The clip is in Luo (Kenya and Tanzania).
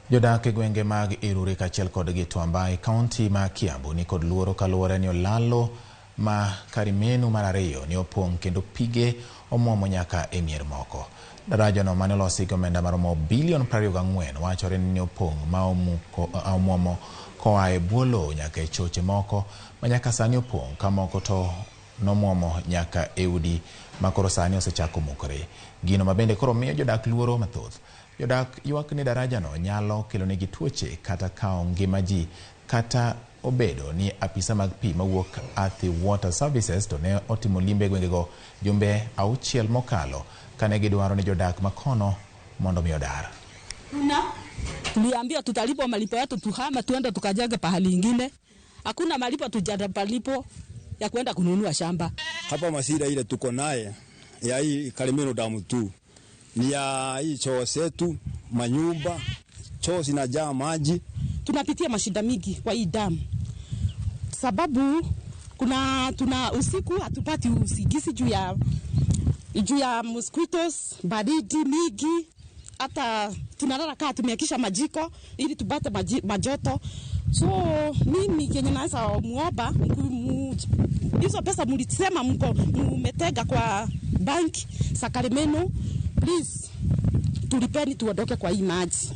Jodak e gwenge mag Iruri kaachiel kod Gituamba e kaunti ma Kiambu ni kod luoro kaluwore ni olalo ma Karimenu mar ariyo ne opong' kendo pige omuomo nyaka e mier moko. Daraja no mane olosi gi omenda maromo bilion 24 wachore ni ne opong' ma omuomo koa e bwo lowo nyaka e choche moko ma nyaka sani opong' ka moko to nomuomo nyaka e udi ma koro sani osechako mukore. Gino ma bende koro miyo jodak luoro mathoth. Jodak ywak ni daraja no nyalo kelonegi tuoche kata kawo ngima ji kata obedo ni apisa mag pi mawuok Athi Water Services to ne otimo limbe e gwengego jumbe 6 mokalo kane gidwaro ni jodak makono mondo mi odar. Tuliambiwa tutalipwa malipo yetu tuhame tuende tukajenge pahali ingine. Hakuna malipo tujapalipo ya kwenda kununua shamba. Hapa masira ile tuko naye ya hii Karimeno damu tu ni ya hii choo zetu, manyumba, choo zinajaa maji. Tunapitia mashida mingi kwa hii damu, sababu kuna tuna usiku hatupati usingizi juu ya mosquitoes, baridi mingi, hata tunalala kaa tumeakisha majiko ili tupate majoto. So mimi kenye naweza muomba hizo pesa mlisema mko mumetega kwa banki za Karimeno, please tulipeni tuondoke kwa hii maji.